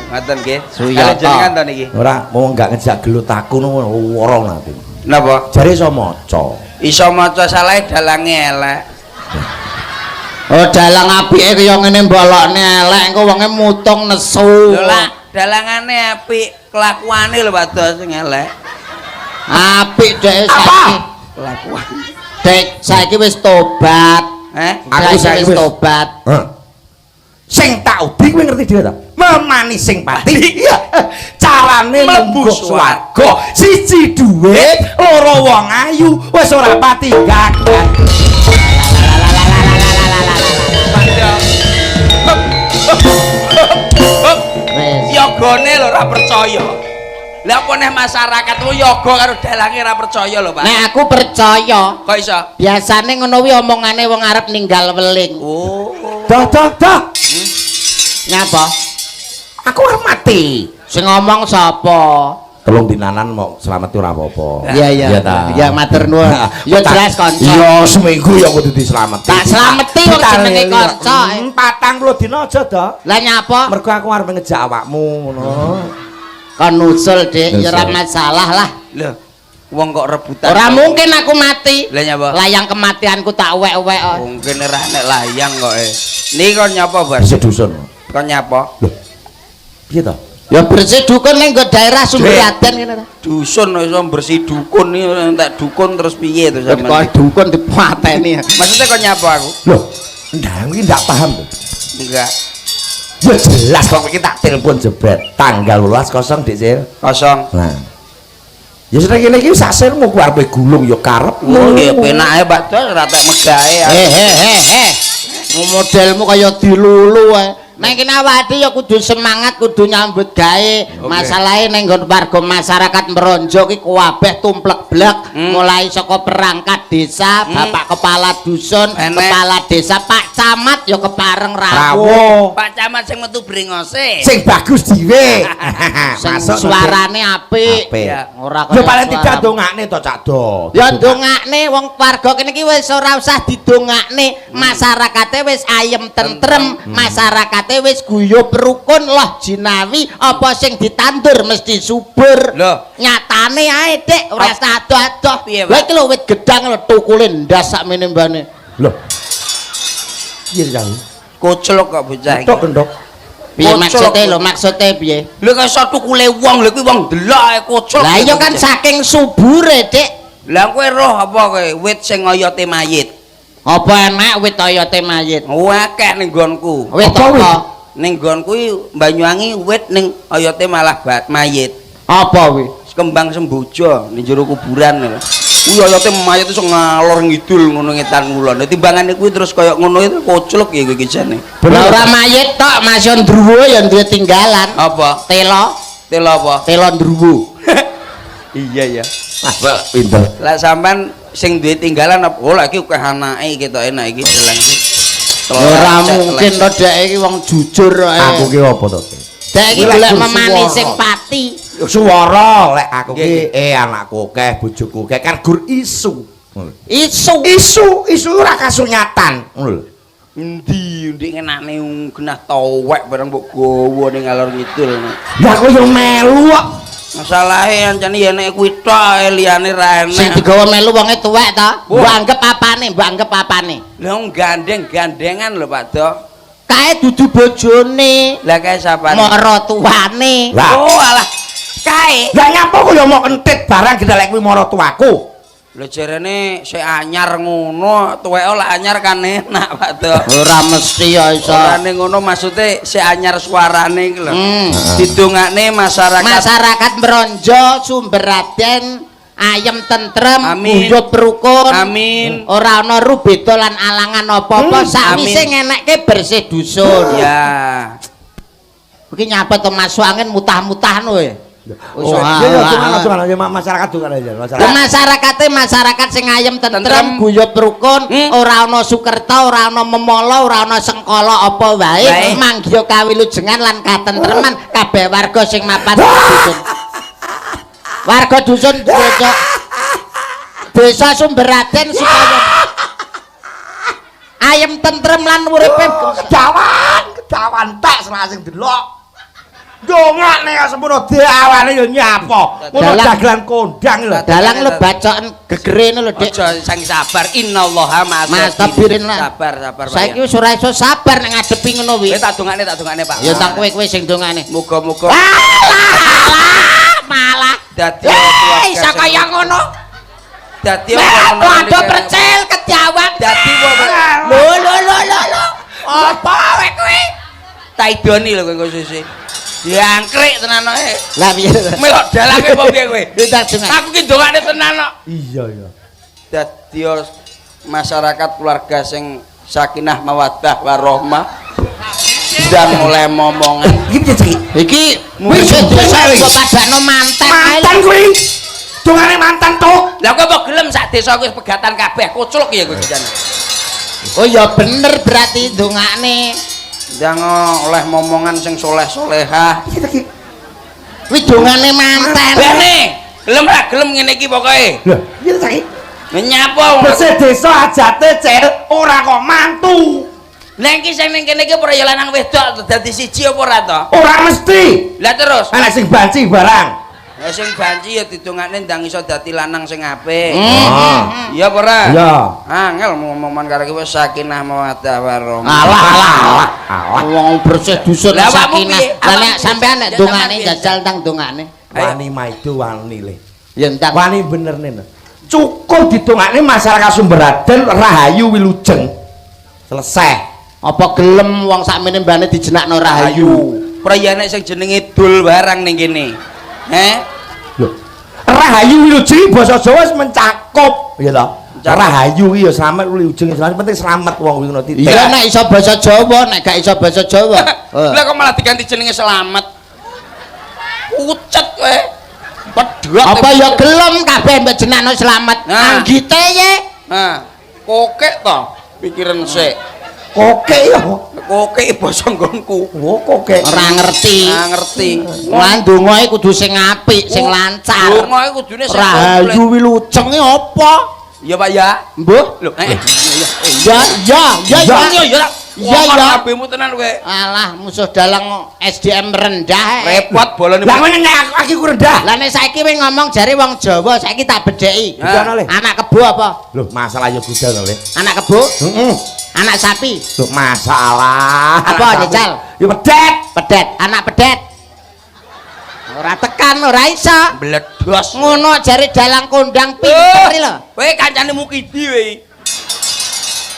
Ngoten nggih. Suyata. Kalih jenengan to niki. Ora mau enggak ngejak gelut aku ngono ora nanti. Napa? Jare iso maca. Iso maca salahe dalange elek. Oh, dalang apike kaya ngene mbolokne elek engko wonge mutung nesu. Lho lah, dalangane apik, kelakuane lho Pak Dos sing elek. Apik dhek saiki. Kelakuan. Dek saiki wis tobat. Eh? Aku Saiki saiki wis wis- tobat. Heh. Sing tak udi kowe ngerti dhewe ta? Memani sing pati. Iya. Carane Mlebu mlebu swarga. Siji dhuwit, loro wong ayu, wis ora pati gagal. Wis. Yogane lho ora percaya. Lah apa neh masyarakat ku yoga karo dalange ora percaya lho, Pak. Nek aku percaya, Kok iso? biasane ngono kuwi omongane wong arep ninggal weling. Oh. Dah dah dah. Nyapa? Aku arep mati. Sing ngomong sapa? Telung dinanan mau selamat ora apa-apa. Iya iya. Iya ta. Ya matur nuwun. Ya jelas kanca. Iya seminggu ya kudu dislameti. Tak slameti wong jenenge kanca. 40 dina aja to. Lah nyapa? Mergo aku arep ngejak awakmu ngono. Kon usul, Dik, ya ora Usul. masalah lah. Lho, wong kok rebutan. Ora mungkin aku mati. Lah nyapa? Layang kematianku tak wek-wek. Mungkin ora nek layang kok e. Niki kon nyapa, Bos? Bersih dusun. Kon nyapa? Lho. Piye to? Ya bersih dukun ning nggo daerah Sumberaden ngene ta. Dusun iso bersih dukun iki entek dukun terus piye to Kok sampean? dukun dipateni. Maksudnya kon nyapa aku? Loh, ndang iki ndak paham to. Enggak. Ya jelas kok iki tak telepon jebret tanggal 18 kosong Dik Sil. Kosong. Nah. Ya seneng kene iki sak sirmu ku arepe gulung ya karepmu. Oh, nggih penake Pak Dos ora tek megahe. He he he he. Modelmu kaya dilulu ae. Neng kene awake ya kudu semangat, kudu nyambut gawe. Oke. Masalahe ning nggon warga masyarakat Meronjo ki kabeh tumplek blek, mulai saka perangkat desa, bapak kepala dusun, Enek. kepala desa, Pak Camat ya kepareng rawuh. Rawuh. Pak Camat sing metu brengose. Sing bagus dhewe. Sing Masuk suarane apik. Apik. Ya. Ora Ya paling suara- tidak dongakne to Cak Do. Ya ndongakne wong warga kene iki wis ora usah didongakne, masyarakate wis ayem tentrem, masyarakate wis guyub rukun loh jinawi, apa sing ditandur mesti subur. Lho. Nyatane ae Dik, ora usah adoh-adoh. Piye, Pak? Lah iki lho wit gedang lho tukule ndas sakmene mbane. Lho. Piye Cak? Koclok kok bocah iki. Tok endok. Piye Koclok. maksude lho, maksude piye? Lho kok iso tukule wong lho kuwi wong delok ae koclok. Lah iya kan saking subure, Dik. Lah kowe roh apa kowe wit sing oyote mayit? Apa enak wit oyote mayit? Akeh ning nggonku. Wit Apa wit? apa? Ning nggonku iki Banyuwangi wit ning oyote malah mayit. Apa wi? Kembang sembojo ning jero kuburan lho. Kuwi oyote mayit iso ngalor ngidul ngono ngetan ngulon. Lah timbangane kuwi terus kaya ngono itu koclok ya kuwi iki jane. Lah ora mayit tok, Mas yo ndruwo ya duwe tinggalan. Apa? Telo, Telo apa? telo ndruwo. Iya ya. Masuk pinter. Lah sampean sing duwe tinggalan apa? Oh, lagi akeh anake ketoke nek iki dalang iki. Ora mungkin to dhek iki wong jujur ae. Aku ki apa to? Dhek iki Lek golek gur memani suwara. sing pati. Suwara lek aku ki Nggih, anakku akeh, bojoku akeh kan gur isu. Isu. Isu, isu ora kasunyatan. Ngono lho. Endi ndik ngenane genah towek bareng mbok gowo ning ngalor ngidul. Lah aku yo melu kok. Masalahe ancene ya nek kuwi tok ae liyane ra enek. Sing digawa melu wonge tuwek to. Wah. Mbok anggep apane? Mbok anggep apane? Lah wong gandeng-gandengan lho Pak Dok. Kae dudu bojone, Lah kae sapane? mara tuane. Lah, Oh alah. Kae. lah nyapa kok yo mau kentit barang gedhe lek kuwi maratuaku. Lho jarene sik anyar ngono, tuweke lak anyar kan enak Pak Dok. Ora mesti ya iso. Ora ngono maksude sik anyar suarane iki lho. Didongakne masyarakat. Masyarakat Meronjo, Sumberaden, ayem tentrem, Amin. guyub rukun. Amin. Ora ana rubeda lan alangan apa-apa sakwise Amin. ngenekke bersih dusun. Ya. Iki nyapa to masuk angin mutah-mutah kowe. Oh, iya iya cuma aja masyarakat juga aja masyarakat. Masyarakate masyarakat sing ayem tentrem, Tentrem. guyub rukun, ora ana sukerta, ora ana memala, ora ana sengkala apa wae, Wae. manggiya kawilujengan lan katentreman kabeh warga sing mapan dusun. Warga dusun desa Desa Sumberaden supaya ayem tentrem lan uripe Kedawan, kedawan tak salah sing delok. Dongakne kok semono dawane ya nyapa. Ngono dagelan kondang lho. Dalang lu bacoken gegere lho, Dik. Aja sing sabar. Innallaha ma'as sabirin lah. Sabar, sabar. Saiki wis ora iso sabar nek ngadepi ngono kuwi. Kowe tak dongakne, tak dongakne, Pak. Ya tak kowe sing dongane. Muga-muga. Malah dadi keluarga iso kaya ngono. Dadi waduh percil kejawab. Dadi wong lho lho lho lho. Apa kowe kuwi? Tak idoni lho kowe engko sesuk. Diangkrik tenan ae. Lah piye? Melok dalange apa piye kowe? Aku ki ndongakne tenan kok. Iya iya. Dadi masyarakat keluarga sing sakinah mawaddah warahmah dan mulai momongan. Iki piye cek? Iki wis kok padakno manten. Mantan kuwi. Dongane mantan tok. Lah kowe apa gelem sak desa kuwi pegatan kabeh koclok ya kowe jane. Oh ya bener berarti dongane. Ndang oleh momongan sing soleh-solehah. Iki iki. Kuwi dongane manten. Bene, gelem ra gelem ngene iki pokoke. Lho, piye ta iki? Nyapa wong Bersih desa ajate cel ora kok mantu. Lah iki sing ning kene iki ora ya lanang wedok dadi siji apa ora to? Ora mesti. Lah terus ana sing banci barang. Lah sing banci ya didongakne ndang iso dadi lanang sing apik. Oh. Iya apa ora? Iya. Angel ngomongan karo kowe sakinah mawaddah warahmah. Alah alah alah. Wong bersih dusun sakinah. Lah nek sampean nek dongane jajal tang dongane. Wani maido wani le. Ya entar. Wani bener nen. Cukup didongakne masyarakat Sumberaden rahayu wilujeng. Selesai. Apa gelem wong sakmene mbane dijenakno rahayu? Priyane sing jenenge dul barang ning kene. Heh. Lho. Rahayu wilujeng basa Jawa wis mencakup, ya toh. Rahayu iki ya slamet wilujeng slamet penting slamet wong kuwi ngono titik. Iya nek iso basa Jawa, nek gak iso basa Jawa. Lah kok malah diganti jenenge Slamet. Pucet kowe. Pedhot. Apa ya gelem kabeh mbok jenakno Slamet? Anggite ye. Nah, kokek to pikiran sik. Kokek ya. Kokek basa nggonku. Oh, kokek. Ora ngerti. Ora ngerti. Lan dongae kudu sing apik, sing lancar. Dongae kudune sing rahayu wilujenge apa? Iya, Pak ya. Mbuh. Lho, Ya ya ya ya ya. Ya ya. Kabehmu tenan kowe. Alah, musuh dalang SDM rendah. Repot bolone. Lah ngene nek aku rendah. Lah nek saiki kowe ngomong jare wong Jawa, saiki tak bedheki. Anak kebo apa? Lho, masalah ya budal to, Le. Anak kebo? Heeh. Anak sapi? Lho, masalah. Apa jajal? Ya pedet. Pedet, anak pedet. Ora tekan, ora iso. Bledos. Ngono jare dalang kondang pinter lho. Kowe kancane Mukidi kowe.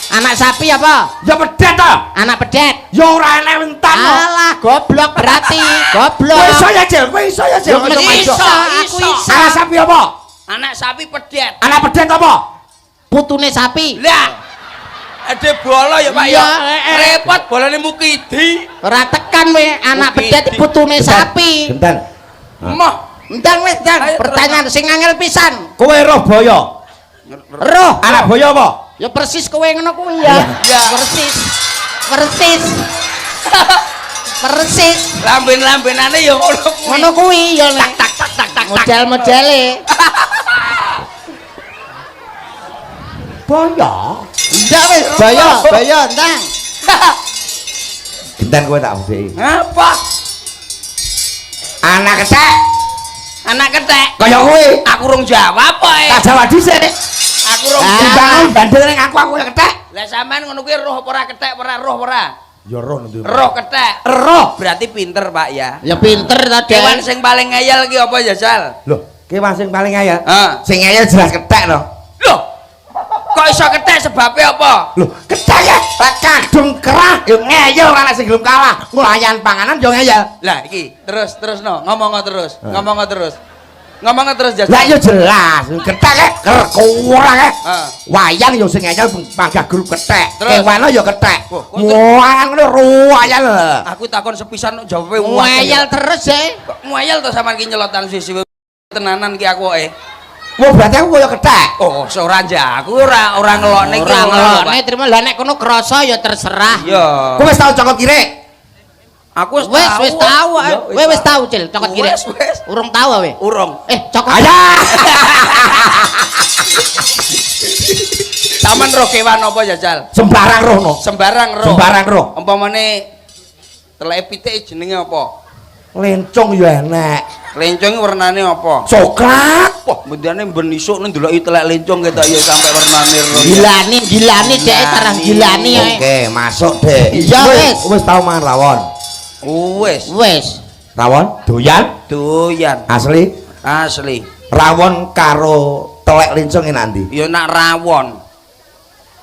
Anak sapi apa? Ya pedet to. Anak pedet. Ya ora enek wentan kok. Alah, goblok berarti. Goblok. Kowe iso ya, Jel? Kowe iso ya, Jel? Iso, aku iso. Anak sapi apa? Anak sapi pedet. Anak pedet apa? Putune sapi. Lah. Ade bola ya, Pak ya. Repot bolone Mukidi. Ora tekan kowe, anak pedet putune sapi. Genten. Moh. Ndang wis, ndang. Pertanyaan sing angel pisan. Kowe roh boyo. Roh. Anak boyo apa? Ya persis kowe ngono kuwi ya. Persis. Persis. Persis. Lamben-lambenane ya ngono kuwi. Ngono kuwi ya tak tak tak tak tak. Model-modele. Boyo. Ndak wis, boyo, boyo ndang. Genten kowe tak bedheki. Ngapa? Anak kethek. Anak kethek. Kaya kowe. Aku rung jawab poe. Tak jawab dhisik. Aku rung jawab. Bandel ning aku aku kethek. Lah sampean ngono kuwi roh apa ora kethek ora roh ora? Ya roh nanti. Roh kethek. Roh. Berarti pinter, Pak ya. Ya pinter ta, Dek. Kewan sing paling ngeyel ki apa ya, Jal? Loh, kewan sing paling ngeyel? Heeh. Sing ngeyel jelas kethek no. Loh. Kok iso kethek sebabnya apa? Loh, kethek ya kadung kerah ya ngeyel ora sing gelem kalah. Nglayan panganan ya ngeyel. Lah iki terus terus no, ngomong terus, ngomong terus. Ngomong terus Jal. Lah ya jelas, kethek ya kurang ya. Wayang ya sing ngeyel panggah grup kethek. Kewane ya kethek. Muangan ngono ruwayal. Aku takon sepisan jawabe ngeyel terus e. Kok ngeyel to sampean ki nyelotan sisi tenanan ki aku e. Wah berarti aku kaya kethek. Oh, ora nja, aku ora ora ngelokne iki. Ora ngelokne trimo lah nek kono krasa ya terserah. Iya. Kowe wis tau cokot kirik? Aku wis tau. Wis tau. Kowe wis tau, Cil, cokot kirik. Wis, wis. Urung tau kowe? Urung. Cokot. Ayah. Taman roh kewan apa jajal? Sembarang roh no. Sembarang roh. Sembarang roh. Umpamane teleke pitik jenenge apa? Lencong ya enek. Lencong iki wernane apa? Coklat. Wah, bendane ben isuk ndeloki telek lencong ketok ya sampe wernane ro. Gilani, gilani dhek tarang gilani ae. Oke, masuk deh. Iya, wis. Wis tau mangan rawon. Wis, Wis. Rawon doyan doyan asli. Asli. Rawon karo telek lencong enak ndi? Ya nak rawon.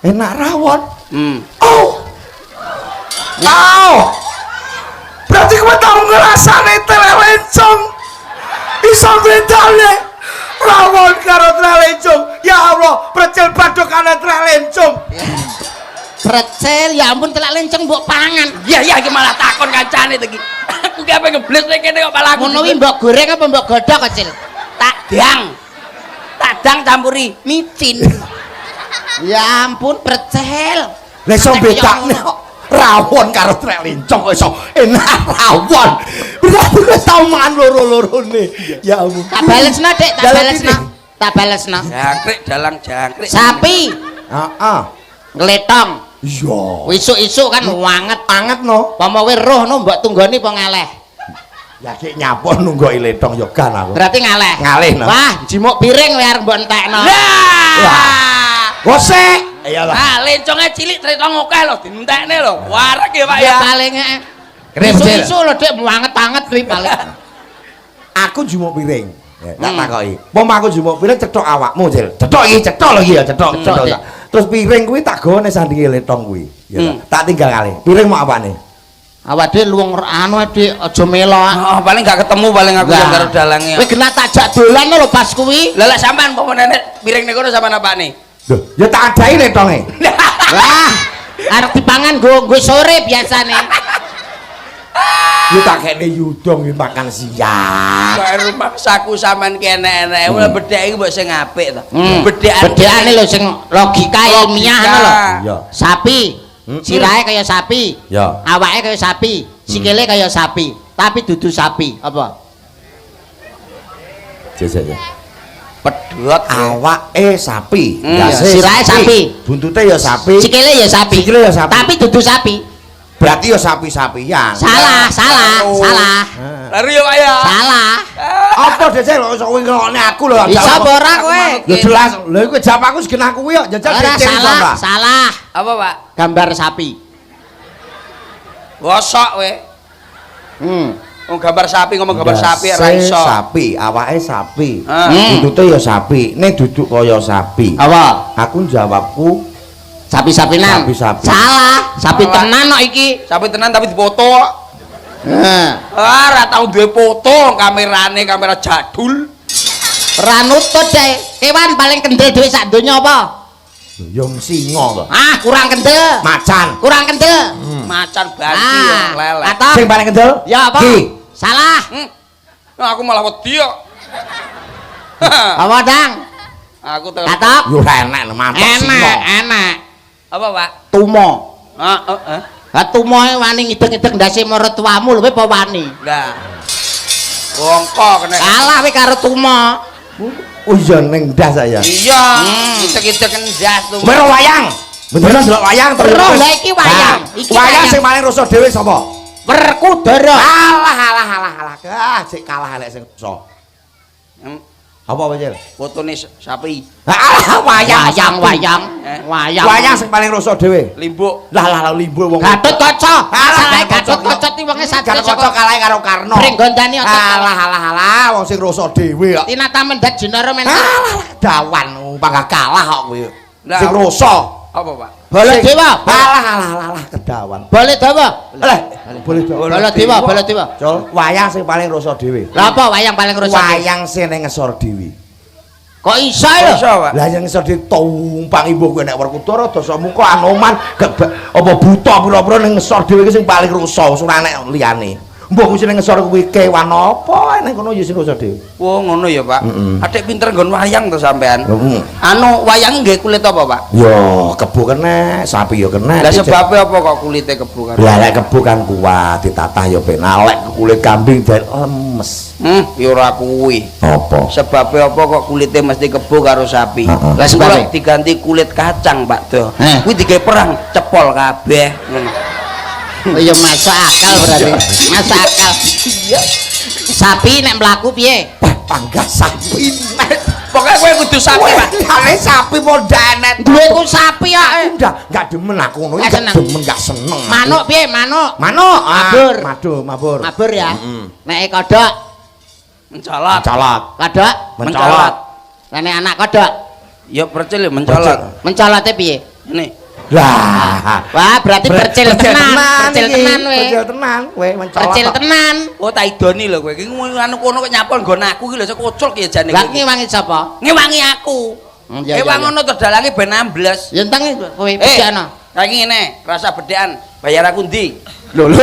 Enak rawon. Oh. Oh. Berarti kowe tau ngrasane telek lencong. Iso bedane rawon karo telek lencong. Ya Allah, precel badokane telek lencong. Precel, ya ampun telek lencong mbok pangan. Iya, iya iki malah takon kancane to iki. Aku ki ape ngebles nek kene kok malah aku. Ngono kuwi mbok goreng apa mbok godhog kecil? Tak dang. Tak dang campuri Micin. Ya ampun precel. Lah iso Sampai kaya bedakne ngono. kok rawon karo telek lencong kok iso enak rawon. Berarti wis tau mangan loro-lorone. Ya ampun. Tak balesno, Dik, tak Dalam balesno. ini. Tak balesno. Jangkrik dalang jangkrik. Sapi Heeh. ngletong. Iya. Isuk-isuk kan wanget. Anget no. Pomo we roh no mbok tunggoni apa ngaleh? Ya ki nyapon nunggoki letong yo kan aku. Berarti ngaleh. Ngalih, no. Wah, jimuk piring kowe arep mbok entekno. Lah. Gosek. Iyalah. Ah, lenconge cilik tretong akeh lho dientekne lho. Wareg ya, Pak Ya ya. paling eh. Kene, Bocil. Isuk-isuk lho Dik wanget-anget kuwi paling. Aku jumuk piring. Ya, tak takoki. Pom aku jumuk piring cethok awakmu, Cil. Cethok iki, cethok lho iki ya, cethok, Cethok, cethok. Dik. Terus piring kuwi tak gawe ning sandinge letong kuwi. Ya ta. Tak tinggal kali. Piring mau apane? Awak dhewe luwung anu Dik, aja melok. Oh, paling gak ketemu paling aku yang karo dalange. Kowe genah tak jak dolan lho pas kuwi. Lah lek sampean apa nenek piring ning kono sampean apane? Lho, ya tak adahi letonge. Wah, arep dipangan nggo nggo sore biasane. Ya tak kene yudong iki makan siang. Kok rumangsaku sampean ki enek-eneke. Mulai bedhek iki mbok sing apik to. Bedhekan Bedhekane lho sing logika ilmiah ngono lho. Iya. Sapi, sirahe kaya sapi. Ya. Awake kaya sapi, sikile kaya sapi, tapi dudu sapi. Apa? Jajak ya. Pedhot. Awake sapi, ndase Sirahe sapi. Buntute ya sapi. Sikile ya sapi. Sikile ya sapi. Tapi dudu sapi. Berarti ya sapi-sapian. Salah, salah, salah. Lalu ya Pak ya. Salah. Apa Dece lho iso kowe ngelokne aku lho. Bisa apa ora kowe? Ya jelas. Lha iku jawab aku segenah kuwi kok jajal Ora Dece iso salah, ora? salah. Apa Pak? Gambar sapi. Gosok we. Wong gambar sapi ngomong gambar sapi ora Ndase iso. Sapi, awake sapi. Ah. Buntute ya sapi, ning duduk kaya sapi. Apa? Aku jawabku Sapi-sapinan. Sapi-sapi. Salah, sapi Salah. tenan kok iki. Sapi tenan tapi dipoto kok. Heeh. Ah, ora tau duwe foto kamerane kamera jadul. Ora nutut deh. Kewan paling kendel dhewe sak donya apa? ya singa to. Ah, kurang kendel. Macan. Kurang kendel. Macan banci ya Ah, lele. atau Sing paling kendel? ya apa? Ki. Salah. Nah, aku malah wedi kok. Apa, Dang? Aku ter Katok? Yo ora enak mantok singa. Enak, enak. Apa, Pak? Tumo. Ah, eh, eh. Lah tumoe wani ngideng-ngideng ndase maratuamu lho kowe apa wani? Lah. Bongko kena. Kalah kowe karo tumo. Oh iya ning ndas saya. Iya, idek-idek ndas tuh. Kowe ro wayang. Beneran delok wayang terus. Roh, lah iki wayang. Nah, Iki wayang wayang. sing paling rusuh dhewe sapa? Werkudara. Alah alah alah alah. Ah, sik kalah elek sing rusuh. Apa apa, Cil? Fotone sapi. Alah wayang Wayang, wayang, Eh. wayang. Wayang sing paling rusuh dhewe. Limbuk. Lah lah lah limbuk wong. Gatotkaca. Alah, Masalahe Gatotkaca. Gatotkaca iki wonge satria Gatotkaca kalahe karo Karna. Pringgondani otot. Alah alah alah wong sing rusuh dhewe kok. Tinata mendhet Jinara men. Alah alah, dawan panggah kalah kok kowe. Lah, Sing rusuh. Apa, Pak? Baladewa. Alah alah alah alah kedawan. Baladewa. Alah, boleh dawa. Baladewa, Baladewa. Col, wayang sing paling rusuh dhewe. Lah apa wayang paling rusuh? Wayang sing ning ngesor dhewe. Kok iso lho? Iso, Pak. Lah yang ngesor dhewe tumpang ibu kowe nek Werkudara Dasamuka Anoman apa buta pira-pira ning ngesor dhewe iki sing paling rusuh, ora enek liyane. Mbah kuwi sing ning ngesor kuwi kewan apa ning kono ya sing rusuh dhewe. Wah, ngono ya, Pak. Adik pinter nggon wayang to sampean. Heeh. Anu wayang nggih kulit apa, Pak? Yo, kebo kena, sapi yo kena. Lah sebabnya apa kok kulite kebo kan? Lah lek kebo kan kuat, ditatah yo penak. Lek kulit kambing dan lemes. Ya ora kuwi. Apa? Sebabnya apa kok kulite mesti kebo karo sapi? Heeh. Lah sebabnya? Lek diganti kulit kacang, Pak Do. Eh. Kuwi digawe perang cepol kabeh ngono. Oh iya masuk akal berarti. Masuk akal. Iya. Sapi nek mlaku piye? Wah, panggah sapi. Pokoke kowe kudu sapi, Pak. Liyane sapi padha enek. Duweku sapi kok. Udah, enggak demen aku ngono. Nggak Enggak seneng. demen, enggak seneng. Aku. Manuk piye manuk? Manuk, Mabur. Mabur, mabur. Mabur ya. Nek kodhok, Mencolot. Mencolot. kodhok, Mencolot. lah nek anak kodhok, Ya percil ya mencolot. mencolote piye? Ini. Lah. Wah, berarti percil tenan, percil iki. tenan we. Percil tenan kowe mencolot. Percil kok. tenan. Oh tak idoni lho kowe. Iki anu kono kok nyapa nggon aku iki lho kocok ya jane. Lah ngewangi sapa? Ngewangi aku. Iya, iya, Ewang iya. ngono to dalange ben ambles. Ya entang kowe bedakno. Saiki ngene, rasa bedhekan, bayar aku ndi? Lho lho.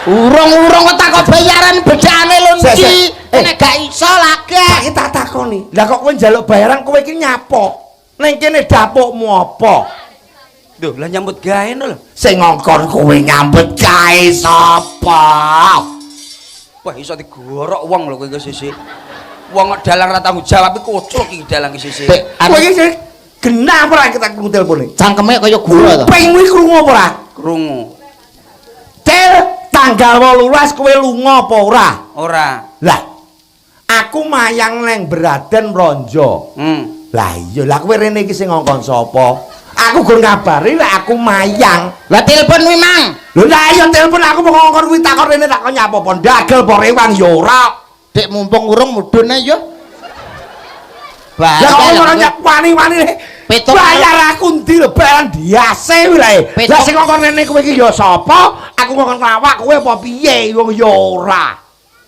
Urung-urung kok takok bayaran bedane lho Sik, ndi? sik. Eh. Nek gak iso lagi. Saiki tak takoni. Lah kok kowe njaluk bayaran kowe iki nyapa? Ning kene dapukmu apa? Duh, lah nyambut gawe lho. Sing ngongkon kowe nyambut gawe sapa? Wah, iso digorok wong lho kowe iki sisi. Wong kok dalang ra tanggung jawab iki koclok iki dalang iki sisi. Dek, Kowe iki sing genah apa ora kita krungu telpone? cangkeme kaya gula to. Kupingmu iki krungu apa ora? Krungu. Cil, tanggal 18 kowe lunga apa ora? Ora. Lah, aku mayang neng Braden Mronjo. Lah iya, lah kowe rene iki sing ngongkon sapa? Aku gur ngabari lek aku mayang. Lah telepon kuwi mang. Lho lah iya telepon aku mau ngongkon kuwi takon rene takon nyapa apa ndagel apa rewang ya ora. Dek mumpung urung mudhun ae yo. Lah kok Bahaya. ora nyak wani-wani. Pitung- Bayar aku ndi lho bayaran diase kuwi lho. Pitung- Lah sing ngongkon rene kowe iki ya sapa? Aku ngongkon awak kowe apa piye wong ya ora.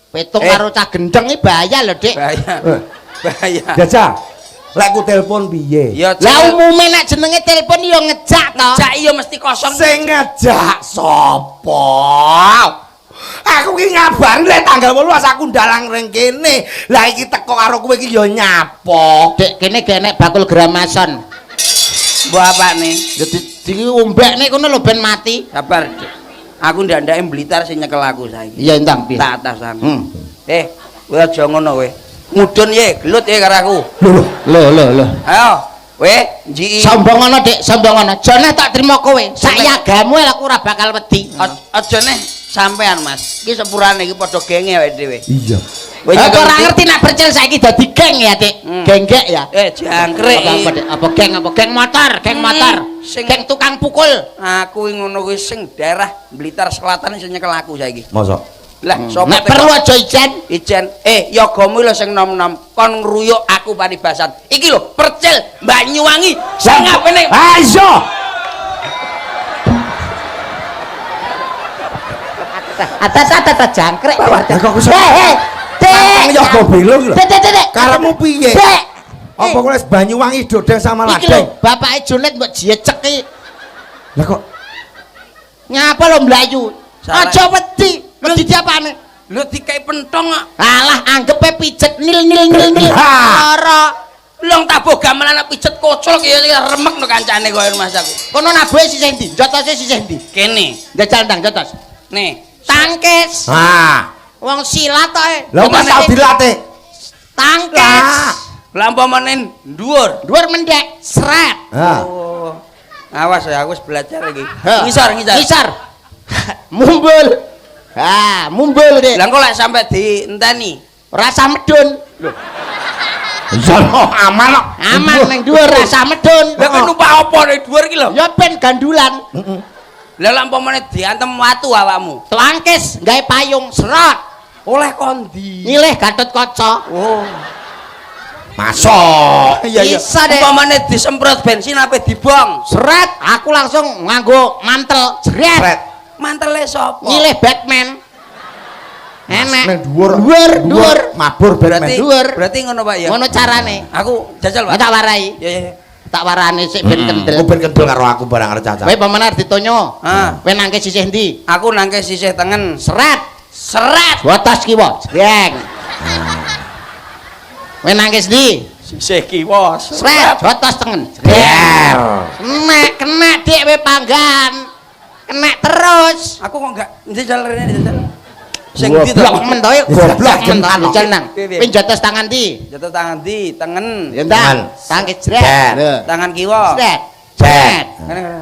Petung Eh. karo cah gendeng iki bahaya lho, Dik. Bahaya. Bahaya. Jajal. Lek ku telepon piye? Ya Lah umume nek jenenge telepon yo ngejak to. ngejak iya mesti kosong. Sing ngejak sapa? Aku ki ngabari lek tanggal 18 aku ndalang ring kene. Lah iki teko karo kowe iki ya nyapa? Dek kene gak enek bakul gramason. Mbok apane? Ya diombekne kono lho ben mati. Sabar, Dik. Aku ndandake Blitar sing nyekel aku saiki. Iya entang piye? Tak atasan. Eh, kowe aja ngono kowe. Mudun ye, gelut ye karo aku. Lho lho lho. Ayo, kowe njiki. Sombong ana, Dik, sombong ana. Jane tak trimo kowe. Sak yagamu aku ora bakal wedi. Aja neh sampean, Mas. Iki sepurane iki padha genge awake dhewe. Iya. Kowe Aku ora ngerti nek percil saiki dadi geng ya, Dik. Genggek ya. Eh, jangkrik. Apa, Dik? Apa geng apa geng motor, geng motor. Sing- Geng tukang pukul. Aku iki ngono kuwi sing daerah Blitar Selatan sing nyekel aku saiki. Mosok. Lah, sapa Nek teko? perlu aja ijen. Ijen. Eh, yagamu lho sing nom-nom kon ngruyuk aku paribasan. Iki lho, percil Banyuwangi sing apene. Ah iya. Atas atas jangkrik. Lah kok iso. Eh, eh, Dik. Nang yoga belo iki lho. Dik, Dik, Dik, Dik. Karepmu piye? Dik. Apa kowe wis Banyuwangi dodeng sama Iki lho, ladeng? bapake Junet mbok jecek iki. Lah kok Nyapa lho mlayu? Salah. Aja wedi. Wedi diapane? Lho dikai pentong kok. Alah, anggepe pijet nil nil nil nil. Ha. Ora. Long tabuh gamelan pijet koclok ya remek no kancane koyo Mas aku. Kono nabuhe sisih ndi? Jotose sisih ndi? Kene. Jajal ndang jotos. Nih. Tangkis. Ah. Wong silat to. e. Lah kok tau dilatih? Tangkis. Lah. Lah umpamane dhuwur. Dhuwur mendek, sret. Ha. Oh. Awas ya aku wis belajar iki. Ha. Ngisor, ngisor. Ngisor. Mumbul. Ha, mumbul Dik. Lah engko lek sampe dienteni. Rasa medun. Iya no, aman kok. Aman nang dhuwur rasa medun. Lah kowe numpak apa ning dhuwur iki lho? Ya ben gandulan. Heeh. Lah lek umpamane diantem watu awakmu. Tangkis gawe payung serot. Oleh kondi. Nyilih Gatot Kaca. Oh. Masuk. Iya iya. Bisa, Dek. Umpamane disemprot bensin ape dibong. Seret, aku langsung nganggo mantel. Jret. Sret. Mantele sapa? Nyilih Batman. Enek. Nang dhuwur. Dhuwur, dhuwur. Mabur Batman. Berarti Dhuwur. Berarti ngono Pak ya. Ngono carane. Aku jajal Pak. Tak warai. Iya iya. Tak warane sik ben kendel. Aku ben kendel karo aku barang arep caca. Kowe pamane arep ditonyo. Ah. Kowe nangke sisih ndi? Aku nangke sisih tengen. Seret. Seret. Botos kiwa. Jreng. Kowe nangke ndi? Sisih kiwa. Seret, botos tengen. Jreng. Kena, kena Dik kowe panggan. Kena terus. Aku kok enggak njajal rene njajal. Sing ndi to? Goblok men to, goblok men to. Njajal nang. Piye, piye? Kowe jotos tangan ndi? Jatuh tangan ndi? Tengen. Ya ndang, tangke jreng. Jret. Lho. Tangan kiwa. Sret. Jret. Sret. Kene, kene.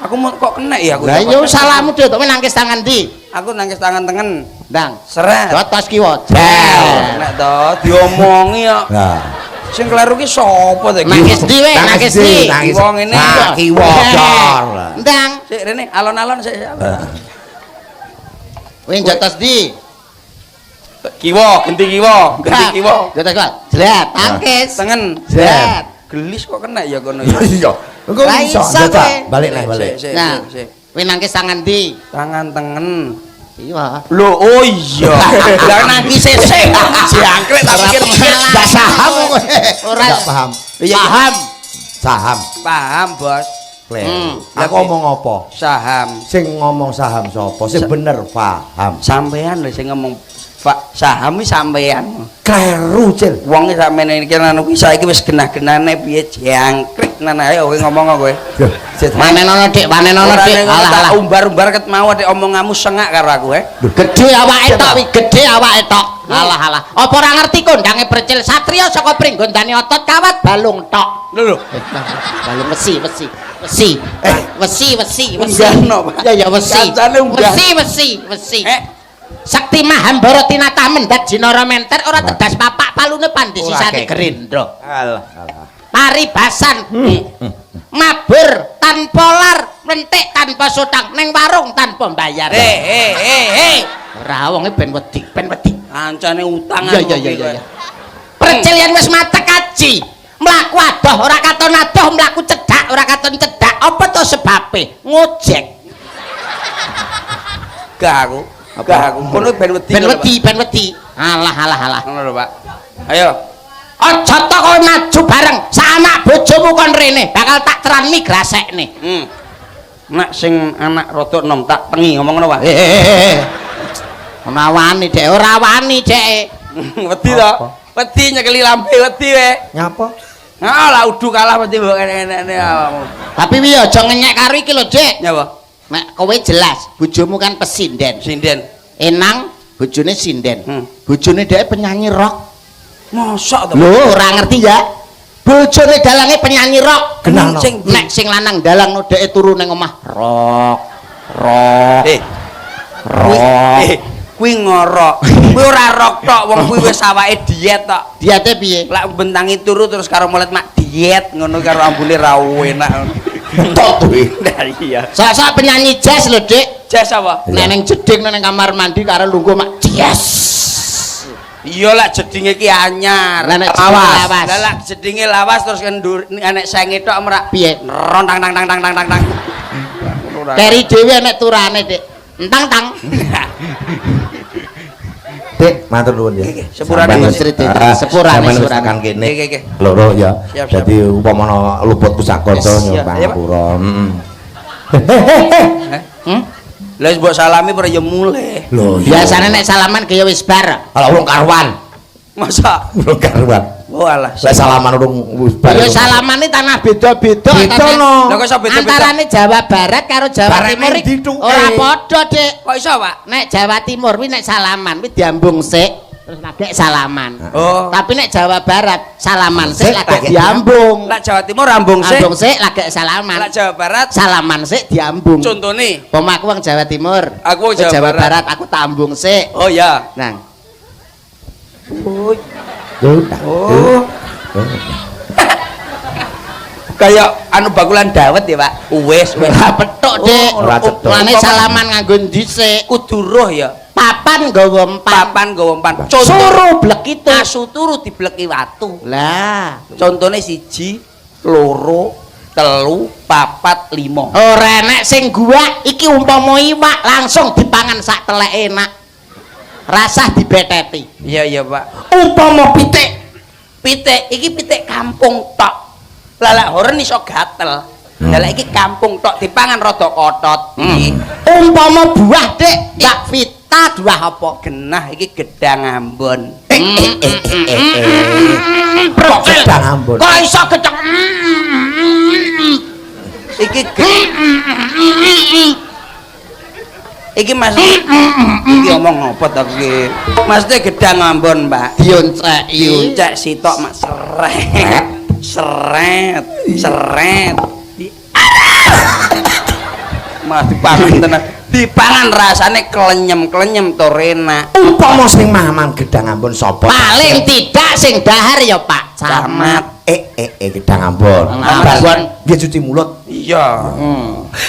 Aku mau kok kena ya aku. Lah iya salahmu dhewe, kowe nangkis tangan ndi? Aku nangkis tangan tengen. Ndang. Seret. Jotos kiwa. Jel. Nek to diomongi kok. Lah. Sing kleru ki sapa to iki? Nangkis ndi we? Nangkis ndi? Kiwa ngene. Nah, kiwa dor. Ndang. Sik rene alon-alon sik. Kowe jotos ndi? Kiwa, genti kiwa, genti kiwa. Jotos kiwa. Jlet, tangkis. Tengen. Jlet. Gelis kok kena ya kono ya. Iya. Engko Lah iso iso jajal. kowe. Balik neh, balik. Sik, sik, Nah. sik. Kowe nangkis tangan ndi? Tangan tengen. Iya. Lho, oh iya. Lah nangkise sik jangkrik tak pikir Ndak saham kowe. Ora. Ndak paham. Iya, Paham. Saham. Paham, Bos. Kleru. Hmm. Aku ngomong apa? Saham. Sing ngomong saham sapa? Sing bener paham. Sampean lho sing ngomong Pak, saham iki sampean. Kleru, Cil. Wong sakmene iki anu kuwi saiki wis genah-genane piye jangkrik nang ayo kowe ngomong kowe. Wanenono Dik, wanenono Ora Dik. ning ngono Alah tak alah. umbar-umbar ket mau nek omonganmu sengak karo aku eh. Gedhe awake tok wi, gedhe awake tok. Alah alah. Apa ora ngerti kondange Percil Satria saka Pringgondani otot kawat balung tok. Lho lho. Balung wesi, wesi. Wesi. Wesi, wesi, wesi. Unggahno, Pak. Ya ya wesi. Kancane unggah. Wesi, wesi, wesi. Eh, Sakti Mahambara tinatah mendhat Jinara menter ora tedas papak palune pandisisane Ora Gerindra. alah. Paribasan mabur tanpa lar, mentik tanpa sutang, ning warung tanpa mbayar. Eh eh eh eh. Ora wonge ben wedi, ben wedi. Kancane utang Iya iya iya iya. Percil yen wis matek kaji, mlaku adoh ora katon adoh, mlaku cedhak ora katon cedhak. Apa to sebabe? Ngojek. Gak aku. Gak aku. Kono ben wedi. Ben ngono, wedi, ben wedi. Alah alah alah. Pak. Ngono lho, Pak. Ayo. Aja to kowe maju bareng sak anak bojomu kon rene, bakal tak teranmi grasekne. Nak sing anak rada nom tak tengi ngomong ngono, Pak. Eh, eh, eh, eh. Ora wani dek, ora wani dek. Wedi to. Wedi nyekeli lambe wedi we. Nyapa? Nah, lah udu kalah wedi mbok kene-kene awakmu. Tapi wi aja ngenyek karo iki lho, Dik. Nyapa? Nek kowe jelas, bojomu kan pesinden. Sinden. Enang bojone sinden. Hmm. Bojone dhek penyanyi rock. Mosok to. Lho, ora ngerti ya? Bojone dalange penyanyi rock. Kenal no. Sing Nek sing lanang dalang no dhek turu ning omah rock. Rock. Eh, Rock. eh, kuwi ngorok. Kuwi ora rok tok, wong kuwi wis awake diet tok. Diate piye? Lak bentangi turu terus karo mulet mak diet ngono karo ambune ra enak. Tok kuwi. Nah iya. Sok-sok penyanyi jazz lho, Dik. Jazz apa? Nek ning jeding ning kamar mandi karo lungguh mak jazz. Iya lak jedinge ki anyar. Lah nek jedinge lawas. Lah lak jedinge lawas terus kendur enek senge tok merak. Piye? Ron tang tang tang tang tang tang tang. Keri dhewe enek turane, Dik. Entang tang. Dik, matur nuwun ya. Oke, sepurane, Sampeyan Mas. Ah, Sepurane, sampeyan wis sepurane. tekan kene. Oke, oke. Loro ya. Siap, siap. Dadi upama ana luput pusaka Yes, nyuwun iya. Ayo, Pak. pangapura. Heeh. Eh? Hmm? Lah wis mbok salami ora ya mulih. Lho, iya. Biasane nek salaman kaya wis bar. Alah urung karuan. Masa? Urung karuan. Oh alah. Lek salaman urung wis bar. Ya salamane tanah beda-beda. Beda no. Lah kok iso beda-beda? Antarane Jawa Barat karo Jawa Bareng Timur endi tuke? ora padha, Dik. Kok iso, Pak? Nek Jawa Timur kuwi nek salaman kuwi diambung sik terus lagek salaman. Oh. Tapi nek Jawa Barat salaman sik Sik, lagek lagek diambung. Lak Jawa Timur ambung sik. Ambung sik lagek salaman. Lak Jawa Barat Salaman sik diambung. contone. Pomo aku wong Jawa Timur. Aku wong Kowe Jawa Jawa Barat. Barat, aku tambung sik. Oh ya. Nang. Oh. Oh. Kayak anu bakulan dawet ya, Pak. Wis, wis. Ora petuk, Dik. Oh, Ora cetok. Mulane salaman nganggo ndi sik? Kudu roh ya. Papan nggawa empan. Papan nggawa empan. Contoh Suru blek itu. asu turu dibleki watu. Lah, Contone 1, 2, 3, 4, 5. ora enek sing gua iki umpama iwak langsung dipangan sak teleke enak. Rasah dibeteti. Iya iya, Pak. Umpama pitik Pitik iki pitik kampung tok. Lah lak horen iso gatel. Lah lak iki kampung tok dipangan rada kotot. Iki umpama buah, Dik, Mbak Vita buah apa? genah iki gedang Ambon. Kok gedang Ambon? Kok iso gedang? Iki iki Mas iki omong apa to iki? Maksudnya gedang Ambon, Pak. Dionceki. Dioncek sitok mak seret. Seret, seret. Di Malah dipangan tenan. Dipangan rasane klenyem-klenyem tur enak. Upama sing mamang gedang ambon sapa? Paling tidak sing dahar ya Pak Camat. Gedang ambon. Ambon. Nggih cuci mulut. Iya.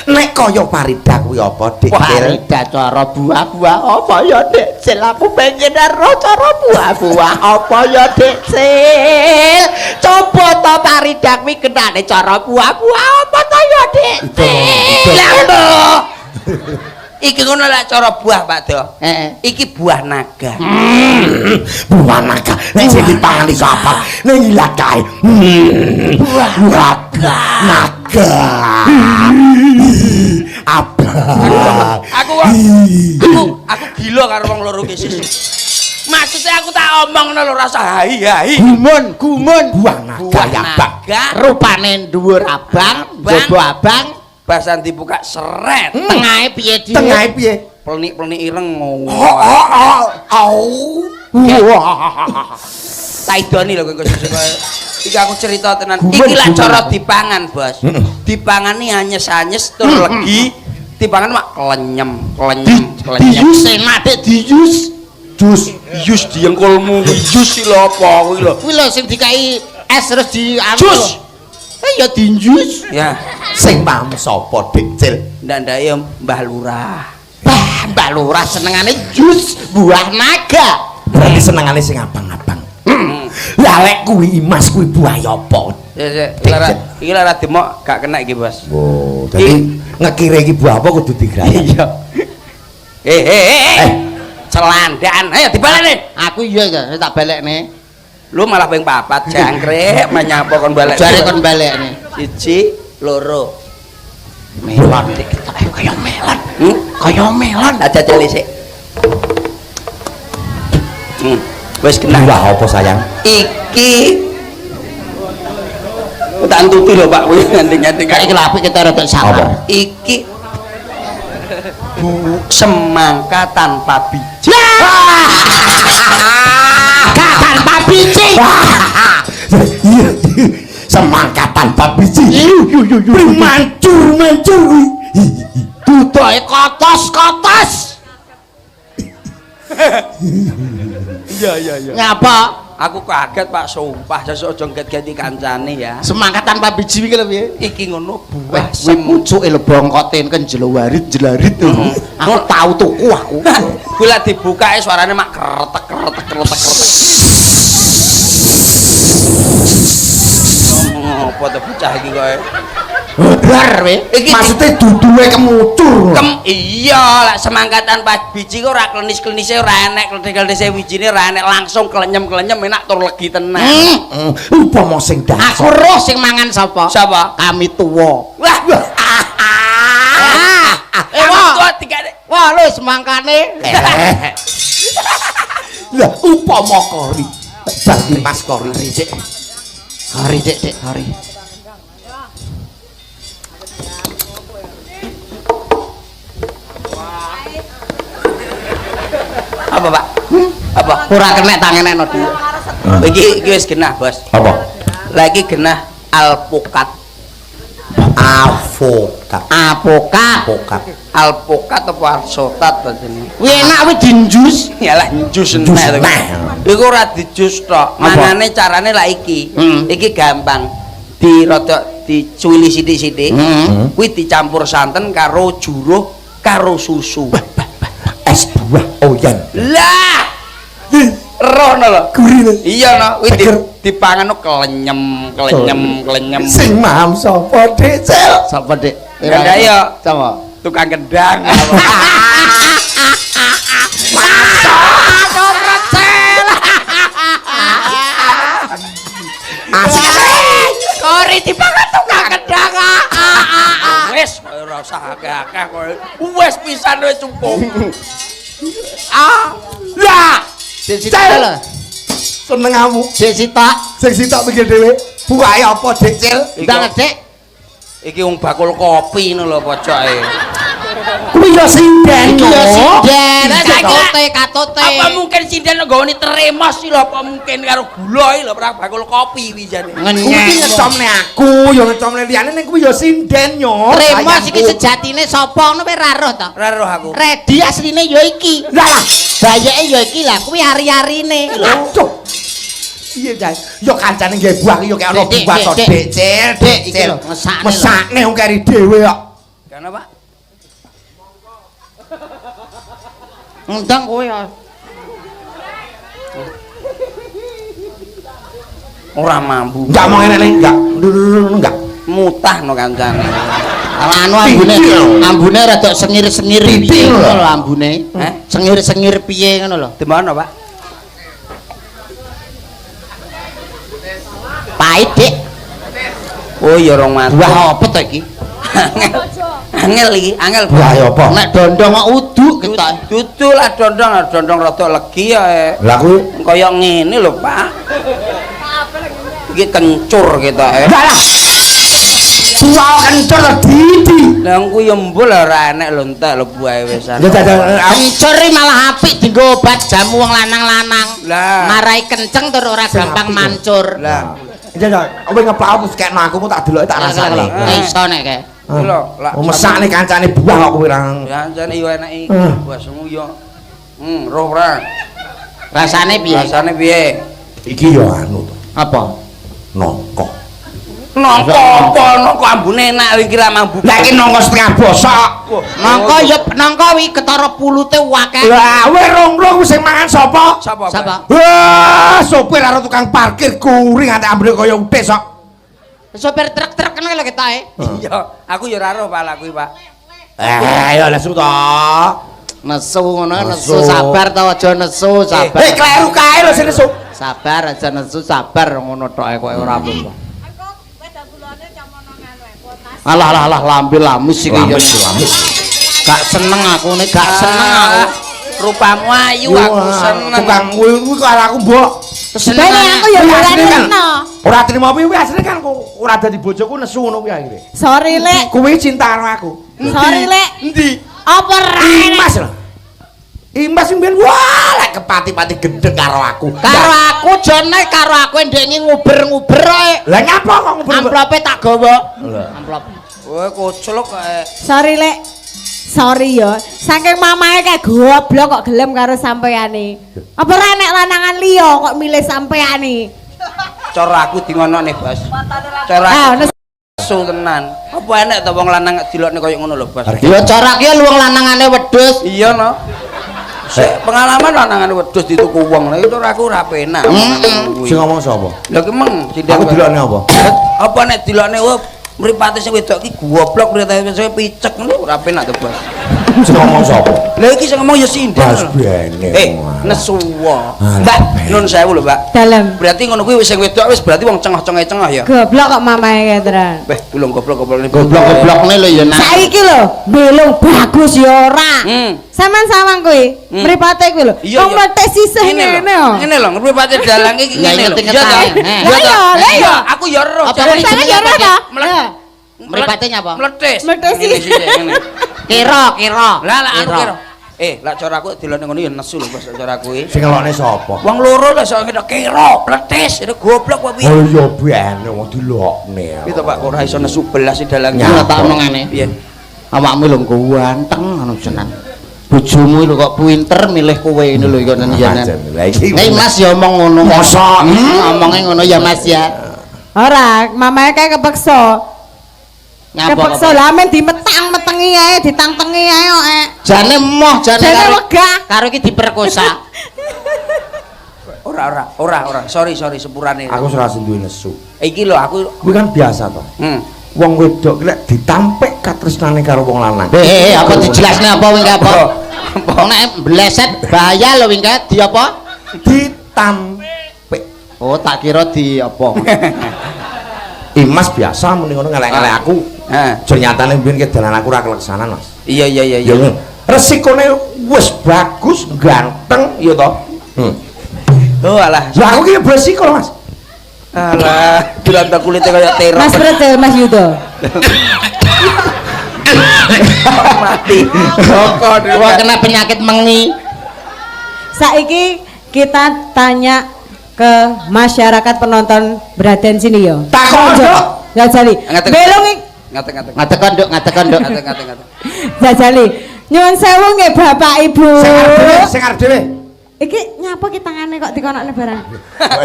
Nek kaya Farida kuwi apa, Dik? Farida cara buah-buah apa ya, Dik? Cil aku pengen ero cara buah-buah apa ya, Dik? Cil. Coba to Farida kuwi kenane cara buah-buah apa to ya, Dik? Cil. Lah mbok. Iki ngono lek cara buah, Pak Do. Heeh. Iki buah naga. Buah naga. Nek sing dipangan iso apa? Ning ilat kae. Buah naga. Abang. Aku kok aku gila karo wong loro ki sis. Maksudnya aku tak omong ngono lho rasa hai-hai. Gumun, gumun. Buah naga ya, Bang. Naga Rupane dhuwur abang, Abang. njaba abang, basan dibuka seret. tengahe piye dhewe? Tengahe piye? Plenik-plenik ireng. Oh, oh, oh, au. Wah. Tak idoni lho kowe sesuk kowe. Iki aku cerita tenan. Gumun, Iki lak gumun cara aku. dipangan, Bos. Dipangani anyes-anyes tur legi. Dipangan mak klenyem, klenyem, klenyem. Diyus enak, Dik, diyus. Jus. Yus diengkulmu kuwi yus iki lho apa kuwi lho. Kuwi lho sing dikai es terus di anu Jus. lho. Eh ya dinjus. Ya, Sing paham sapa, Dik Cil? ndak-ndake ya Mbah Lurah. Bah, Mbak Lurah senengane jus buah naga. Berarti senengane sing abang-abang. Lah lek kuwi Imas kuwi buah ya apa? Sik, sik, iki lara demok gak kena iki, Bos. Oh, dadi ngekire iki buah apa kudu digrayak. Iya. Eh. Celandaan. Ayo dibaleni. Aku iya ya, tak balekne. Lu malah ping papat jangkrik menyapa kon balek. Jare kon balekne. 1 2. Melon dik ketoke kaya melon. Kaya melon. Aja jajal sik. Wis kena. Buah apa sayang? Iki tak entuti lho Pak kuwi nganti-nganti Kayak iki lho apik kita rada samar. Apa? Iki bu semangka tanpa biji. Gak tanpa biji. Iya. Semangka tanpa biji. Mancur mancur kuwi. Dudoke kotos-kotos. Iya iya iya. Ngapa? Aku kaget Pak, sumpah sesuk aja ngget-geti kancane ya. Semangka tanpa biji iki lho piye? Iki ngono buah Wah, sem pucuke lho bongkoten kan jelawarit jelarit. Aku tau tuku aku. Kuwi lek dibukake suarane mak kretek kretek kretek kretek. Apa to bocah iki kowe? Bar we. Iki Maksudnya duduhe kemucur. Iya, lek semangka tanpa biji kok ora klenis-klenise ora enek, klenis-klenise wijine ora enek, langsung klenyem-klenyem enak tur legi tenan. Upama sing dasar. Aku roh sing mangan sapa? Sapa? Kami tuwa. Wah. Eh, wah. Wah, tiga. Wah, lho semangkane. Lah upama kori. Bar Mas kori. Dik. Kori, Dik, Dik, kori. Apa, Pak? Apa? Ora kena tanganeno dhuwit. Iki wis genah, Bos. Apa? Lah iki genah alpukat. Avokat. Apokat. Avokat. Alpukat apa alsotat to jenenge? Kuwi enak kuwi dinjus. Yalah jus Jus entek to. entek. Iku ora dijus tok. Mangane carane lah iki. Iki gampang. Di rodok dicuwili sithik-sithik. Kuwi dicampur santen karo juruh karo susu. Es buah oyen. Lah. Rono lho. Gurih. Iya no, kuwi Seger. dipangan no klenyem, klenyem, klenyem. Sing maham sapa, Dik Cil? Sapa, Dik? Nggak ya. Sapa? Tukang kendang. Aduh, recel. Asik. Kori dipangan tukang kendang. Wis, ora usah akeh-akeh kowe. Wis pisan wis cukup. Ah. Lah, Sik sitok lho. senengamu. Sik sitok. Sing sitok mikir dhewe. Buahe apa, Dik Cil? Ndang, Dik. Iki wong bakul kopi ngono lho pojoke. Kuwi ya sinden. Iki ya sinden, Lah, katote. Apa mungkin sinden nggone teremos iki lho, apa mungkin karo gula iki lho, ora bakul kopi kuwi jane. Kuwi ki ngecomne aku, ya ngecomne liyane ning kuwi ya sinden yo. Tremos iki sejatine sapa ngono kowe ora roh to? Ora roh aku. Redi asline ya iki. Lah lah, Bayeke ya iki lah, kuwi ari-arine. aduh. Piye Jai? Ya kancane nggae buah ki ya kaya ana Dik, buah dik, to, dik. Dik, Cil, Dik, Iki Cil. lho, mesakne lho. Mesakne wong keri dhewe kok. Kenapa, Pak? Ngundang kowe ya. Ora mambu. Enggak mau ngene enggak. Enggak. Mutah no kancane. Anu ambune, Titik lho. ambune rada sengir-sengir Titik piye lho. ngono lho ambune. Heh? Sengir-sengir piye ngono lho. Di mana, Pak? Pahit, Dik. Oh ya rong mati. Buah apa to iki? Angel iki, angel. Buah ya apa? Nek dondong kok uduk ketok. Dudu lah dondong, dondong rada legi ya. Lah kuwi Kaya ngene lho, Pak. Iki kencur kita eh. Lah lah. Buah kencur to didi. Lah kuwi ya mbul ora enek lho entek lho buahe wisan. Ya dadan aku Kencur iki malah apik dienggo obat jamu wong lanang-lanang. Lah. Marai kenceng tur ora Sing gampang apik lho. mancur. Lah, Ya ya, kowe ngeplak terus kekno aku mau tak deloki tak rasane. Nek iso nek kae. Iki lho, lah. Oh, mesakne kancane buah kok kowe ra. Kancane yo enek iki buah semu yo. Roh ora. Rasane piye? Rasane piye? Iki yo anu to, Apa? nangka. Nangka apa? Nangka ambune enak iki ra mambu. Lah iki nangka setengah bosok. Nangka ya nangka wi ketara pulute akeh. Lah kowe rong-rong sing mangan sapa? Sapa? Pak? Sapa? Wah, sopir karo tukang parkir kuring nganti ambune kaya utis kok. Sopir truk-truk ngono lho ketoke. Iya, aku ya ora roh Pak lah kuwi, Pak. Eh, ya lesu to. Nesu ngono, nesu Nesu. sabar to aja nesu, sabar. Eh, kleru kae lho sing nesu. Sabar aja nesu, sabar ngono tok kowe ora apa-apa. Alah alah alah lambe lamis iki ya. Lamis, lamis. Gak seneng aku nek gak seneng aku. Ah, Rupamu ayu aku seneng. Tukang kuwi kuwi karo aku, Mbok. Seneng Bene aku ya Kuwi ora asline kan- trino. Ora trimo piye asline kan kok ora dadi bojoku nesu ngono kuwi akhire. Sorry Lek. Kuwi cinta karo aku. Sorry Lek. Endi? Apa ra enek? Imas lho. Imas mbiyen wah lek kepati-pati gendeng karo aku. Karo aku jane karo aku ndek iki nguber-nguber ae. Lah nyapa kok nguber? Amplope tak gawa. Lah. Amplop. Kowe koclok kae. Sorry Lek. Sorry ya. Saking mamae kayak goblok kok gelem karo sampeyane. Apa ra enek lanangan liya kok milih sampeyane? Cara aku di ngonone, Bos. Cara Ah, aku nesu tenan. Apa enek to wong lanang dilokne koyo ngono lho, Bos? Ya cara ki luwung lanangane wedhus. Iya no. Sik pengalaman lanangane wedhus dituku wong. Lah itu aku ora penak. Sing ngomong sapa? Lha ki meng sinden. Aku dilokne apa? Apa nek dilokne wah mripate sing wedok ki goblok mripate sing picek ngono ora penak to, Bos. Sing ngomong sapa? Lah iki sing ngomong ya sinden. Bas bene. Eh, nesu wae. Alah, Mbak, ben. nun sewu lho, Mbak. Dalem. Berarti ngono kuwi wis sing wedok wis berarti wong cengah-cengah-cengah ya. Goblok kok mamae kae tenan. Beh, bulung goblok-goblok ini. Goblok-goblokne lho ya nak. Saiki lho, belung bagus ya ora. Sampeyan sawang kuwi, mripate kuwi lho. Iya, Wong iya. mlethek sisih Ngene lho. ngene kok. Ngene lho, mripate dalang iki Ya, ngene lho. inget-inget Iya ta? ae. Iya Lah ta? iya, lah iya. Iya, aku ya roh. Apa Jare. kuwi Sampeyan ya ora ta? Mlet- Mripate nyapa? Mletis. Mletis. Ngene sithik, ngene. Kira, kira. Lah lah aku kira. Eh, lah cara aku dilokne ngono ya nesu lho Bos cara aku iki. Sing ngelokne sapa? Wong loro lah sok ngene kira pletis, itu goblok apa piye? Oh iya bene wong dilokne. Piye to Pak ora iso nesu belas si dalang. Iki lho tak omongane. Piye? Awakmu lho ganteng ngono jeneng. Bojomu lho kok pinter milih kowe ini lho iku nen ya. Lah iki. Nek Mas ya omong ngono. Mosok? Omonge ngono ya Mas ya. Ora, mamae kae kepeksa. Nyapa Kepeksa lah men dimetang-metengi ae, ditangtengi ae kok. Jane moh jane Jane karo- wegah. Karo iki diperkosa. Ora ora ora ora, sorry sorry sepurane. Aku ora duwe nesu. Iki lho aku Kuwi kan biasa to. Wong wedok ki lek ditampik katresnane karo wong lanang. Eh, apa dijelasne apa wingke apa? Nek bleset bahaya lho wingke di apa? Ditampik. Oh, tak kira di apa. Imas biasa muni ngono ngelek-ngelek aku. Heeh. Ternyatane mbiyen ke dalan aku ora keleksanan, Mas. Iya iya iya Ya iya. ngono. Resikone wis bagus, ganteng ya to. Oh alah. Lah aku ki beresiko lho, Mas. Alah, dilontok kulitnya kaya terong. Mas Pretel, Mas Yudo. Mati. Kok Wah, kena penyakit mengi. Saiki kita tanya ke masyarakat penonton Braden sini yo. Takon, Dok. Jajali. Belung Ngatek-ngatek. Ngatekon, Nduk, ngatekon, Nduk. Ngatek-ngatek. Jajali. Nyuwun sewu nggih Bapak Ibu. Sing arep dhewe, sing arep dhewe. Iki nyapa ki tangane kok dikonokne barang.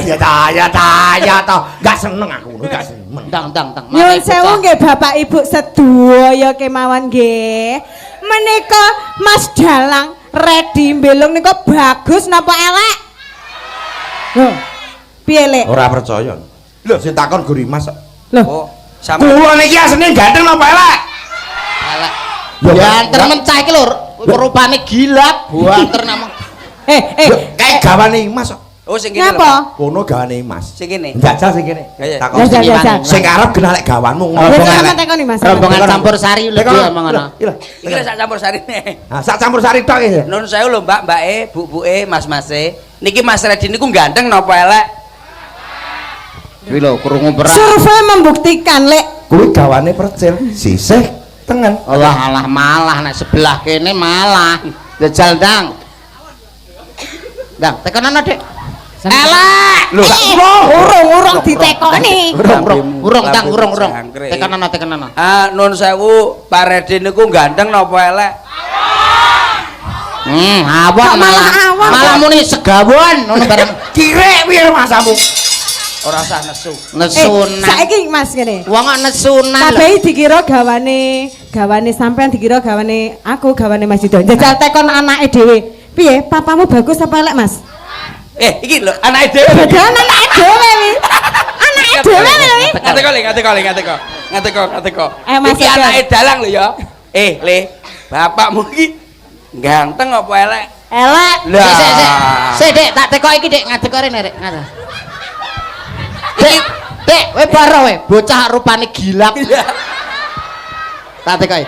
Ya ta, ya ta, ya ta. Enggak seneng aku ngono, enggak seneng. Tang, tang, tang. Nyuwun sewu nggih Bapak Ibu sedaya kemawon nggih. Menika Mas Dalang Redi Mbelung nika bagus napa elek? Lho. Piye, Lek? Ora percaya. Lho, sing takon Guru Mas. Lho. Oh, sama. Kula niki asline ganteng napa elek? Elek. Lho, Banter mencah iki lho, rupane gilap, banter namung. Kayak gawane Mas kok. Oh, sing kene lho. Nyapa? Kono gawane Mas. Sing kene. Njajal sing kene. Ya, ya. Takon Jajal, sing jajal. sing arep genah lek gawanmu Wis ngomong sampean elek. tekoni Mas. Rombongan campur sari lho dia omong ngono. Iya. Iki lho sak campur sarine. Nah, sak campur sari tok iki. Nun sewu lho Mbak, mbake, bu-buke, mas-mase. Niki Mas Redi niku ganteng napa elek? Kuwi lho krungu berat. Survei membuktikan, Lek. Kuwi gawane percil sisih tengen. Allah alah malah nek sebelah kene malah. Jajal ndang. Ndang, tekonono, Dik. Elek. Lho, Urung-urung ditekoni. Urung, urung, urung, ndang, urung, urung. Jangkrik. Tekonono, tekonono. Ah, nun sewu, Pak Redi niku ganteng napa elek? Awon Kok malah malah. awon? Malah muni segawon ngono bareng Kirek piye masamu? Ora usah nesu. nesunan. Saiki Mas ngene. Wong kok nesunan lho. Kabeh dikira gawane, gawane sampean dikira gawane aku, gawane Mas Yudo. Jajal tekon anake dhewe. Piye, papamu bagus apa elek, Mas? Iki lho anake dhewe. Badan anake dhewe wi. Anake dhewe wi. Ngateko le, ngateko le, ngateko. Ngateko, ngateko. Mas Iki Egan. anake dalang lho ya. Le, bapakmu iki ganteng apa elek? Elek. Lah. Sik, sik, sik. Sik, Dik, tak tekok iki, Dik, ngadeg rene, Dik. Ngadeg. Dik, Dik, kowe baro kowe, bocah rupane gilap. Iya. Tak tekoki.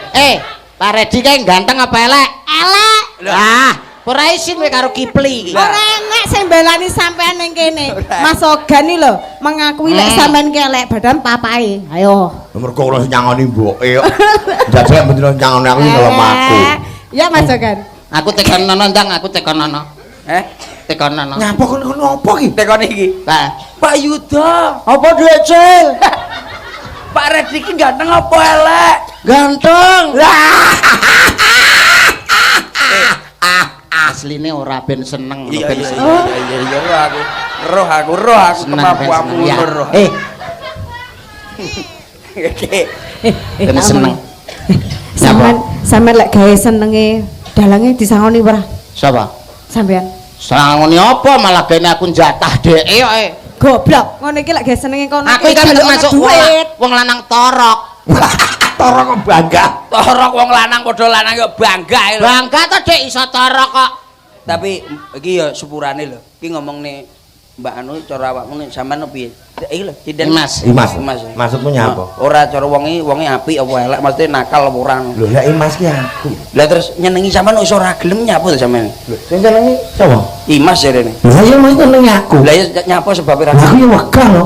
Pak Redi kae ganteng apa elek? Elek. Lah, ora isin kowe karo Kipli iki. Ora enek sing belani sampean ning kene. Mas Ogan iki lho mengakui lek sampean ki elek badan papae. Ayo. Mergo ora sing nyangoni mboke kok. Jajal bendina nyangoni aku ngelem aku. Ya Mas Ogan. Aku tekonono ndang, aku tekonono. Tekonono. Nyapa kon kono apa iki? Tekon iki. Lah, Pak Yuda, apa duit cil? Pak Redi iki ganteng apa elek? Ganteng. Lah, Asline ora ben seneng, Iya ben iya seneng. iya iya roh aku. Roh aku, roh aku Seneng, ben kemampuanmu seneng. Ya. ngono roh. Oke. Ben seneng. Sampean sampean lek gawe senenge dalange disangoni ora? Sapa? Sampean. Sangoni apa malah gene aku njatah dheke kok. Goblok, ngono iki lek gawe senenge kono. Aku iki kan termasuk duit. wong lanang torok. Torok kok bangga. Torok wong lanang padha lanang ya bangga lho. Bangga to Dik iso torok kok. Tapi iki ya sepurane lho. Iki ngomongne Mbak Anu cara awakmu nek sampean piye? Iki lho, Cinden. Imas. Imas. Imas. Maksudmu nyapa? Ora cara wonge, wonge apik apa elek, maksudnya nakal apa ora. Lho, lek Imas ki aku. Lah terus nyenengi sampean iso ora gelem nyapa to sampean? Lho, sing nyenengi sapa? Imas jarene. Lah iya Mas nyenengi aku. Lah ya nyapa sebabe ra. Aku ya wegah lho.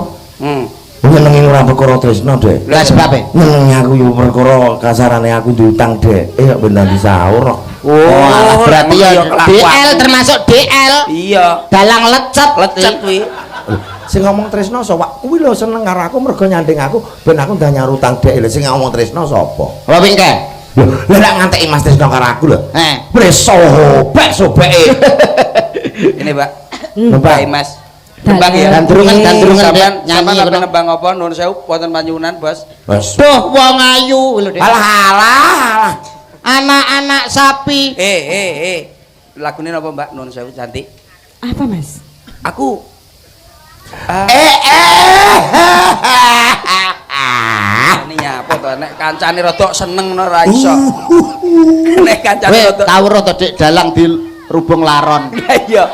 Nyenengi ora perkara tresno, Dek. Lah sebabe? Nyenengi aku yo perkara kasarane aku diutang, Dek. Kok ben disaur kok. Oh, alah, berarti ya DL termasuk DL. Iya. Dalang lecet. Lecet kuwi. Sing ngomong tresno sapa? Kuwi lho seneng karo aku mergo nyanding aku ben aku ndah nyaur utang dhek. Lho sing ngomong tresno sapa? Apa wingke? Lho, lha lek ngantek Mas tresno karo aku lho. Wis sobek sobeke. Ini, Pak. Nembang. Pak Mas. Nembang ya. Gandrungan, Sampean nyanyi sampean nembang apa nuwun sewu wonten panyuwunan, Bos. Duh wong ayu lho, Dik. Alah alah alah. Anak-anak sapi. Lagune napa, Mbak? Nuwun sewu cantik. Apa, Mas? Aku ini nyapa to nek kancane rodok seneng no ora iso. Nek kancane Kowe rodok tau ro to Dik dalang di rubung laron. Iya.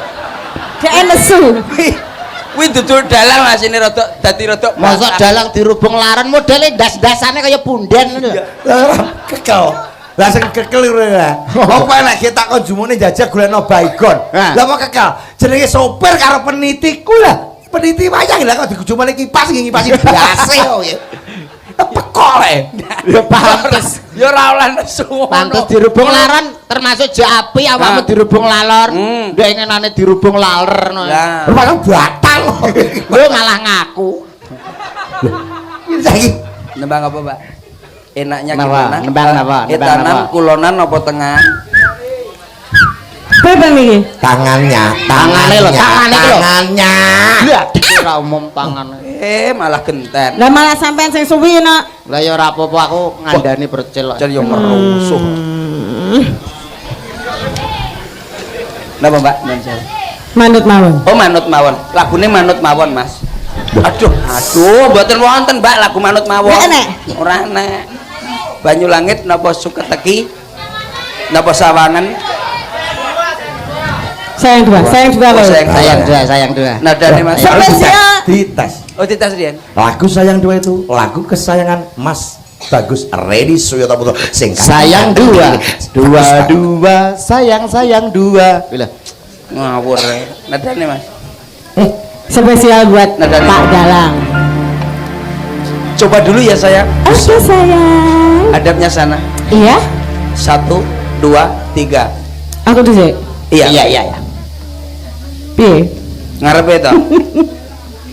Dek nesu. Kuwi dudu dalang asine rodok dadi rodok. Mosok dalang di rubung laron modele ndas-ndasane kaya punden ngono. Lah kekel. Lah sing kekel iku lho. Apa nek kita kon jumune jajah golekno baygon. Lah apa kekel? Jenenge sopir karo peniti ku lah. Peniti wayang lah kok digujumane kipas nggih ngipasi biase kok ya. Teko le. Ya pantes. Ya ora oleh nesu ngono. Pantes dirubung laron termasuk jek api awakmu dirubung lalor. Ndek ngenane dirubung laler no. Lah. Rupane batang. Lho malah ngaku. Saiki Nembang apa, Pak? Enaknya Napa? gimana? Nembang napa? Nembang Etanan napa? kulonan apa tengah? Bebang iki. Tangannya, Tangane lho, tangane lho. Tangannya. Lah ora umum tangane. Malah genten. Lah malah sampean sing suwi no. Lah ya ora apa-apa aku ngandani percil kok. Jan yo merusuh. Napa, Mbak? Nuwun sewu. Manut mawon. Oh, manut mawon. Lagune manut mawon, Mas. Aduh, aduh, mboten wonten, Mbak, lagu manut mawon. Nggak enek. Ora enek. Banyu langit napa suketeki? Napa sawangan? Sayang dua, sayang dua Oh, lho. sayang Sayang dua, sayang dua. Nadane Mas. Spesial. Dites. Oh, dites riyen. Lagu Sayang Dua itu lagu kesayangan Mas Bagus Redi Suyoto Putra sing Sayang dua, dua dua, sayang sayang dua. Bila. Ngawur. Nadane, Mas. Spesial buat Nadane. Pak Dalang. Coba dulu ya, sayang. Oke sayang. Hadapnya sana. Iya. 1 2 3. Aku dhisik. Iya. Iya iya iya. Piye? Ngarepe to.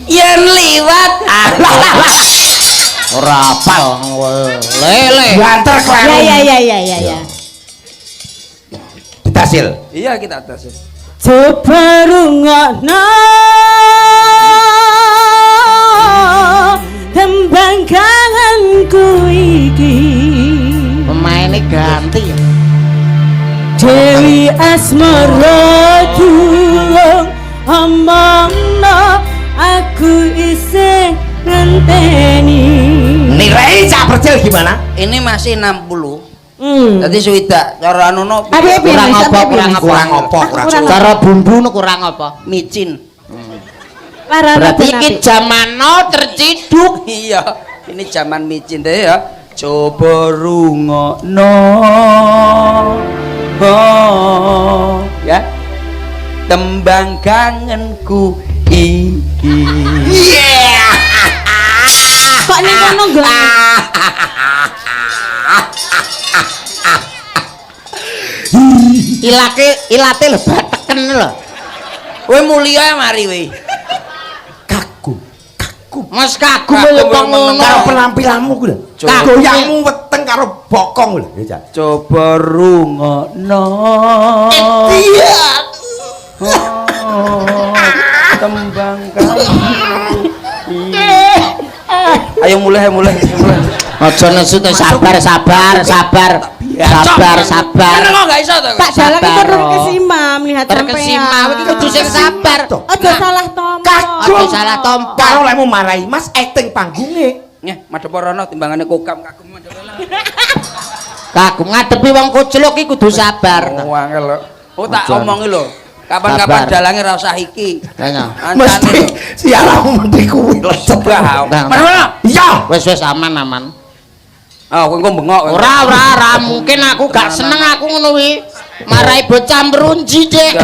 Yen liwat Ora apal. Lele. Banter kleru. Ya ya ya ya ya ya. Ditasil. Iya, kita atas. Coba rungokno tembang kangenku iki. Pemainnya ganti. Dewi Asmara tulung omongno aku isih ngenteni. Nilai Cak Percil gimana? Ini masih 60. Hmm. Dadi swidak cara anu no Abi, abi, Kurang Mas, apa, abi, kurang Mas. apa? Kurang apa? Kurang Kurang Cara bumbu nu kurang apa? Micin. Parana Berarti ben iki apik. zaman now terciduk. Iya, ini zaman micin deh ya. Coba rungokno. Oh, ya. Tembang kangenku iki. Iya. Kok ning kono nggon? Ilake ilate lho bateken lho. Kowe mulia mari kowe. Kagum. Kagum. Mas kagum Kagum lho kok kok ngono. Karo penampilanmu kuwi lho. Coba. Goyangmu weteng karo bokong lho. Ya, Cak. Coba rungokno. Iya. Oh, tembang kangenku iki. Ayo mulai, mulai, mulai. Aja nesu to, sabar sabar sabar. Sabar sabar. Kan kok gak iso to. Pak Dalang itu Sabar, oh. terkesima melihat Terkesima sampean. iki kudu sing sabar. Aja salah tompo. Aja salah tompo. Karo lemu marahi Mas acting panggunge. Nyeh, madhep rono timbangane kokam kagum madhep rono. Kagum ngadepi wong kucluk iki kudu sabar. Oh, angel kok. Oh, tak Aja. omongi lho. Kapan-kapan Sabar. dalange ora usah iki. Kayaknya. Kancane Mesti lho. siaranmu mesti kuwi lecet. Bah. Bang. Madhep rono. Iya. Wis wis aman aman. Ah, kowe engko bengok. kowe. Ora ora ora mungkin aku gak seneng aku ngono kuwi. Marai bocah mrunji, Dik.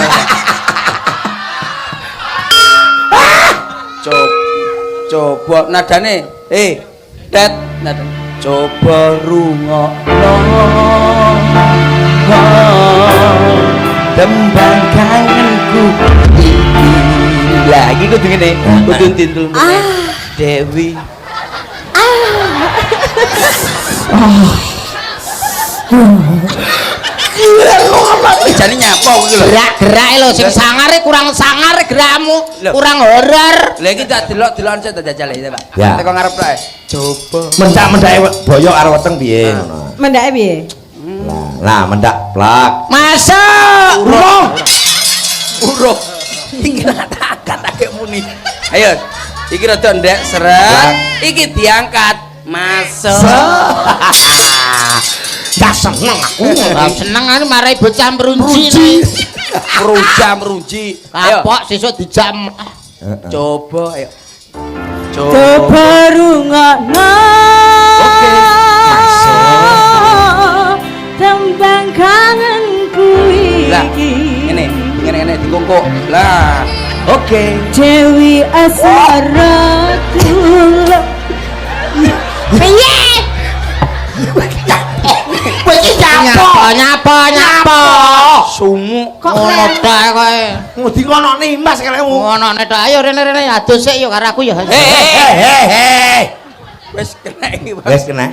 Coba coba nadane. Tet nada. Coba rungokno. Tembang kangenku iki. Lah iki kudu ngene, kudu tintul Dewi. Jane nyapa kuwi lho. Gerak-gerake lho sing sangare kurang sangar gerakmu, Lho. kurang horor. Lah iki tak delok-delokan sik tak jajal ya, Pak. Ya. Teko ngarep tok. Coba. Mendak-mendake boyok karo weteng piye ngono. Mendake piye? Lah, mendak plak. Masuk. Urung. Urung. Iki tak angkat agek muni. Ayo. Iki rada ndek seret. Iki diangkat. Masuk. Gak seneng aku. Ora seneng anu marai bocah mrunji. Meruja merunji. Ayo. Kapok sesuk dijak. Coba ayo. Coba rungokno. Oke. Masuk. Tembang kangenku Lah, iki. ngene, ngene ngene dikongkok. Lah, oke. Dewi Asmara tulung. Piye? Kowe iki Nyapa nyapa nyapa. Sumuk. Kok Ngono tok kowe. Ngudi ngono Mas kelemu. Ngono tok. Ayo rene rene adus sik yo karo aku yo. Eh, eh, Hei hei hei. Wis kena iki. Wis kena.